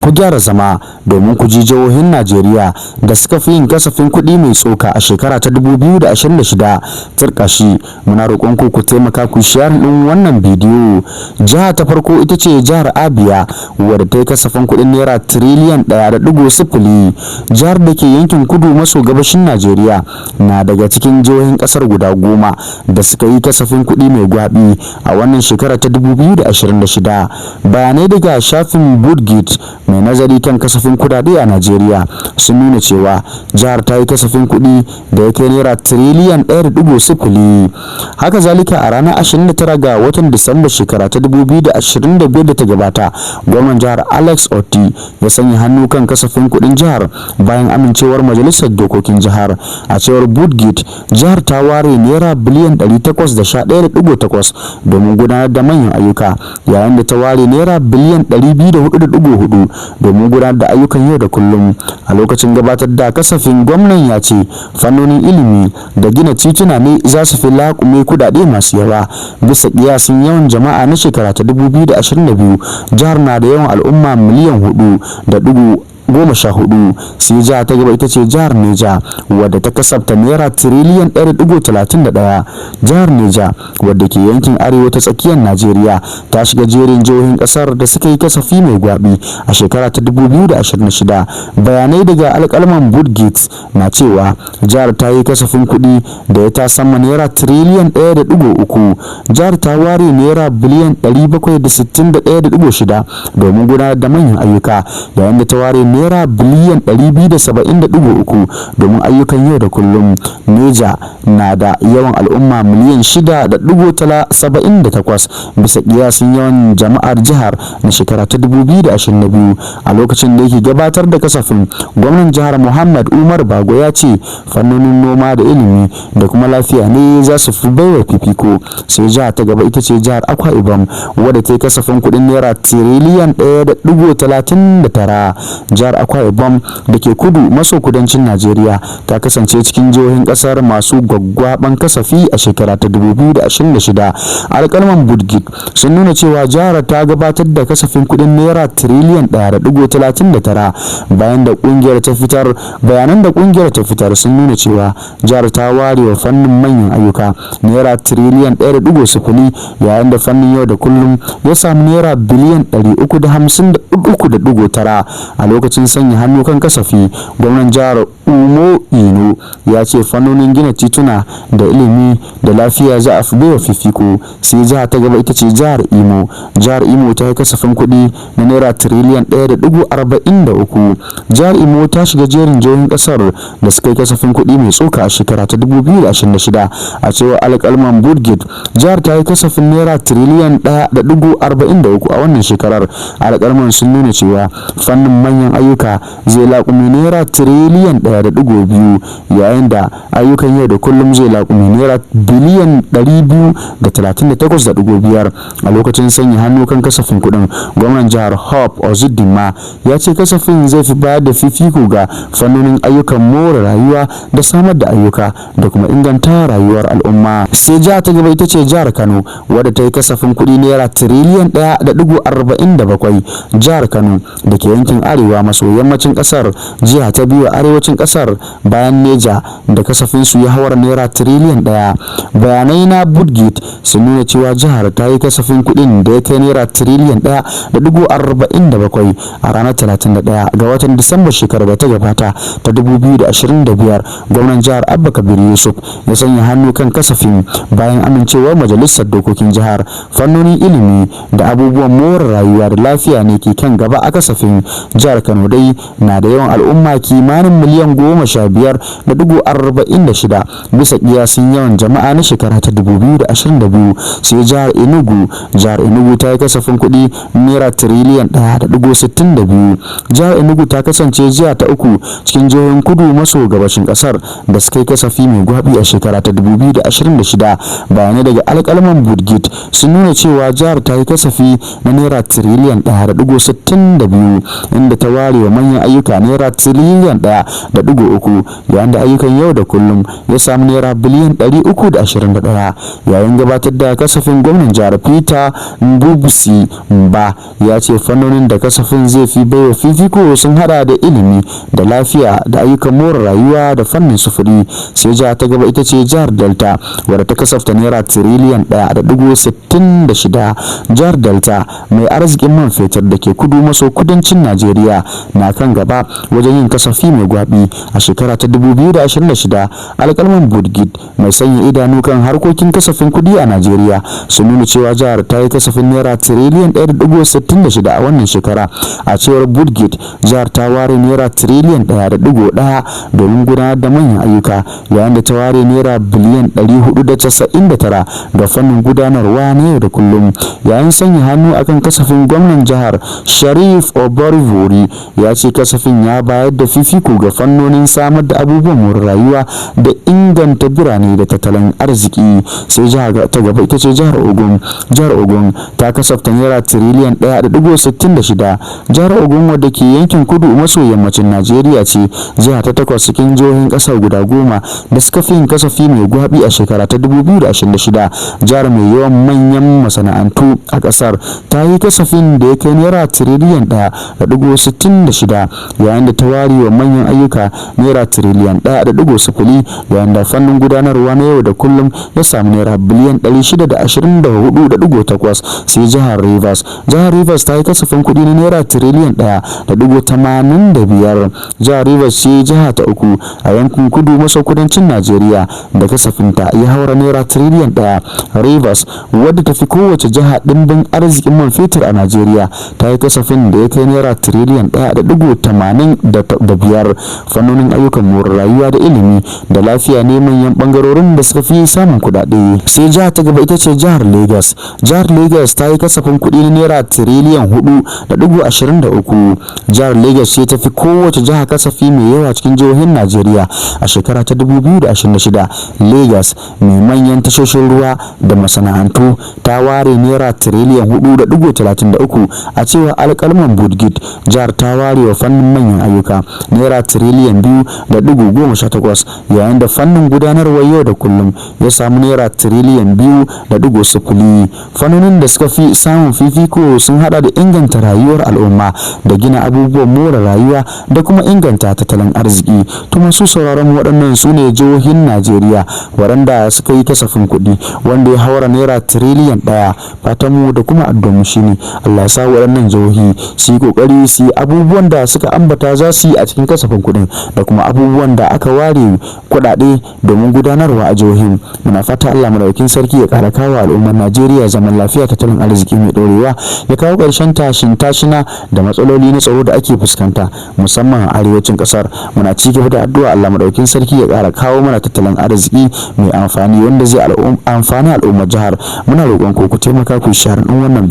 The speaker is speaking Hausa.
Ku gyara zama domin ku ji jihohin Najeriya da suka fi yin kasafin kuɗi mai tsoka a shekara ta 2026. Turƙashi, muna roƙon ku ku taimaka ku share ɗin wannan bidiyo. Jiha ta farko ita ce jihar Abia, wadda ta yi kasafin kuɗin naira tiriliyan 1.0. Jihar da ke yankin kudu maso gabashin Najeriya na daga cikin jihohin ƙasar guda 10 da suka yi kasafin kuɗi mai gwabi a wannan shekara ta 2026. Bayanai daga shafin Budget mai nazari kan kasafin kudade a Najeriya sun nuna cewa jihar ta yi kasafin kuɗi da ya kai naira tiriliyan 1.0. Haka zalika, a ranar 29 ga watan Disamba shekara ta 2025 da ta gabata, gwamnan jihar Alex Otti ya sanya hannu kan kasafin kuɗin jihar bayan amincewar majalisar dokokin jihar. A cewar Budget, jihar ta ware naira biliyan 811.8 domin gudanar da manyan ayyuka, yayin da ta ware naira biliyan 204.4 domin gudanar da ayyukan yau da kullum. A lokacin gabatar da kasafin, gwamnan ya ce fannonin ilimi da gina tituna ne za su fi laƙume kudade masu yawa. Bisa kiyasin yawan jama'a na shekara ta 2022, jihar na da yawan al'umma miliyan 4.14. Sai jiha ta gaba ita ce jihar Neja, wadda ta kasafta naira tiriliyan 1.31. Jihar Neja, wadda ke yankin arewa ta tsakiyar Najeriya, ta shiga jerin jihohin kasar da suka yi kasafi mai gwabi a shekara ta 2026. Bayanai daga alkalman Budget na cewa jihar ta yi kasafin kuɗi da ya tasamma naira tiriliyan 1.3. Jihar ta ware naira biliyan 761.6 domin gudanar da manyan ayyuka, yayin da ta ware naira biliyan 270.3 domin ayyukan yau da kullum. Neja na da yawan al'umma miliyan 6.78 bisa kiyasin yawan jama'ar jihar na shekara ta 2022. A lokacin da yake gabatar da kasafin, gwamnan jihar Muhammad Umar Bago ya ce fannonin noma da ilimi da kuma lafiya ne za su fi baiwa fifiko. Sai jiha ta gaba ita ce jihar Akwa Ibom, wadda ta yi kasafin kuɗin naira tiriliyan 1.39. Jihar Akwa Ibom da ke kudu maso kudancin Najeriya ta kasance cikin jihohin kasar masu gwaggwaban kasafi a shekara ta 2026. Alkalman Budget sun nuna cewa jihar ta gabatar da kasafin kudin naira tiriliyan 1.39. Bayan da kungiyar ta fitar bayanan da kungiyar ta fitar sun nuna cewa jihar ta ware wa fannin manyan ayyuka naira tiriliyan 1.0, yayin da fannin yau da kullum ya samu naira biliyan 353.9. A lokacin sanya hannu kan kasafi, gwamnan jihar Umo Eno ya ce fannonin gina tituna da ilimi da lafiya za a fi baiwa fifiko. Sai jiha ta gaba ita ce jihar Imo. Jihar Imo ta yi kasafin kuɗi na naira tiriliyan 1.43. Jihar Imo ta shiga jerin jihohin kasar da suka yi kasafin kuɗi mai tsoka a shekara ta 2026. A cewar alkalman Budget, jihar ta yi kasafin naira tiriliyan 1.43 a wannan shekarar. Alkalman sun nuna cewa fannin manyan ayyuka zai laƙume naira tiriliyan 1.2, yayin da ayyukan yau da kullum zai laƙume naira biliyan 238.5. A lokacin sanya hannu kan kasafin kuɗin, gwamnan jihar Hope Uzodinma ya ce kasafin zai fi bayar da fifiko ga fannonin ayyukan more rayuwa da samar da ayyuka da kuma inganta rayuwar al'umma. Sai jiha ta gaba ita ce jihar Kano, wadda ta yi kasafin kuɗi naira tiriliyan 1.47. Jihar Kano da ke yankin arewa maso yammacin kasar, jiha ta biyu a arewacin kasar bayan Neja da kasafin su ya hawar naira tiriliyan 1. Bayanai na Budget sun nuna cewa jihar ta yi kasafin kuɗin da ya kai naira tiriliyan 1.47. A ranar 31 ga watan Disamba shekarar da ta gabata ta 2025, gwamnan jihar Abba Kabir Yusuf ya sanya hannu kan kasafin bayan amincewar majalisar dokokin jihar. Fannonin ilimi da abubuwan more rayuwa da lafiya ne ke kan gaba a kasafin. Jihar Kano dai na da yawan al'umma kimanin miliyan 15.46 bisa kiyasin yawan jama'a na shekara ta 2022. Sai jihar Enugu. Jihar Enugu ta yi kasafin kuɗi naira tiriliyan 1.62. Jihar Enugu ta kasance jiha ta uku cikin jihohin kudu maso gabashin kasar da suka yi kasafi mai gwabi a shekara ta 2026. Bayanai daga alkalman Budget sun nuna cewa jihar ta yi kasafi na naira tiriliyan 1.62, inda ta ware wa manyan ayyuka naira tiriliyan 1. 2.3, yayin da ayyukan yau da kullum ya samu naira biliyan 321. Yayin gabatar da kasafin, gwamnan jihar Peter Ndubuisi Mbah ya ce fannonin da kasafin zai fi baiwa fifiko sun hada da ilimi da lafiya da ayyukan more rayuwa da fannin sufuri. Sai jiha ta gaba ita ce jihar Delta, wadda ta kasafta naira tiriliyan 1.66. Jihar Delta mai arzikin man fetur da ke kudu maso kudancin Najeriya na kan gaba wajen yin kasafi mai gwabi a shekara ta 2026. Alkalman BudGiD mai sanya idanu kan harkokin kasafin kudi a Najeriya sun nuna cewa jihar ta yi kasafin naira tiriliyan 1.66 a wannan shekara. A cewar BudGiD, jihar ta ware naira tiriliyan 1.1 domin gudanar da manyan ayyuka, yayin da ta ware naira biliyan 499 ga fannin gudanarwa na yau da kullum. Yayin sanya hannu akan kasafin, gwamnan jihar Sheriff Oborevwori ya ce kasafin ya bayar da fifiko ga fannonin samar da abubuwan more rayuwa da inganta birane da tattalin arziki. Sai jiha ta gaba ita ce jihar Ogun. Jihar Ogun ta kasafta naira tiriliyan 1.66. Jihar Ogun, wadda ke yankin kudu maso yammacin Najeriya, ce jiha ta takwas cikin jihohin kasar guda 10 da suka fi yin kasafi mai gwabi a shekara ta 2026. Jihar mai yawan manyan masana'antu a kasar ta yi kasafin da ya kai naira tiriliyan 1.66, yayin da ta ware wa manyan ayyuka naira tiriliyan 1.0, yayin da fannin gudanarwa na yau da kullum ya samu naira biliyan 624.8. Sai jihar Rivers. Jihar Rivers ta yi kasafin kuɗi na naira tiriliyan 1.85. Jihar Rivers ce jiha ta uku a yankin kudu maso kudancin Najeriya da kasafinta ya haura naira tiriliyan 1. Rivers, wadda ta fi kowace jiha ɗimbin arzikin man fetur a Najeriya, ta yi kasafin da ya kai naira tiriliyan 1.85. Fannonin ayyukan more rayuwa da ilimi da lafiya ne manyan bangarorin da suka fi samun kuɗaɗe. Sai jiha ta gaba ita ce jihar Lagos. Jihar Lagos ta yi kasafin kuɗi na naira tiriliyan 4.23. Jihar Lagos ce ta fi kowace jiha kasafi mai yawa cikin jihohin Najeriya a shekara ta 2026. Lagos mai manyan tashoshin ruwa da masana'antu ta ware naira tiriliyan 4.33. A cewar alkalman BudGiD, jihar ta ware wa fannin manyan ayyuka naira tiriliyan 2.18, yayin da fannin gudanarwar yau da kullum ya samu naira tiriliyan 2.0. Fannonin da suka fi samun fifiko sun hada da inganta rayuwar al'umma da gina abubuwan more rayuwa da kuma inganta tattalin arziki. To, masu sauraron, waɗannan su ne jihohin Najeriya waɗanda suka yi kasafin kuɗi wanda ya haura naira tiriliyan 1. Fatan mu da kuma addu'ar shine Allah ya sa waɗannan jihohi su yi kokari su yi abubuwan da suka ambata za su yi a cikin kasafin kuɗin da kuma abubuwan da aka ware kuɗaɗe domin gudanarwa a jihohin. Muna fata Allah Madaukakin Sarki ya ƙara kawo al'ummar Najeriya zaman lafiya, tattalin arziki mai ɗorewa, ya kawo ƙarshen tashin tashina da matsaloli na tsaro da ake fuskanta, musamman a arewacin ƙasar. Muna ci gaba da addu'a Allah Madaukakin Sarki ya ƙara kawo mana tattalin arziki mai amfani wanda zai amfani al'ummar jihar. Muna roƙon ku ku taimaka ku share ɗin wannan.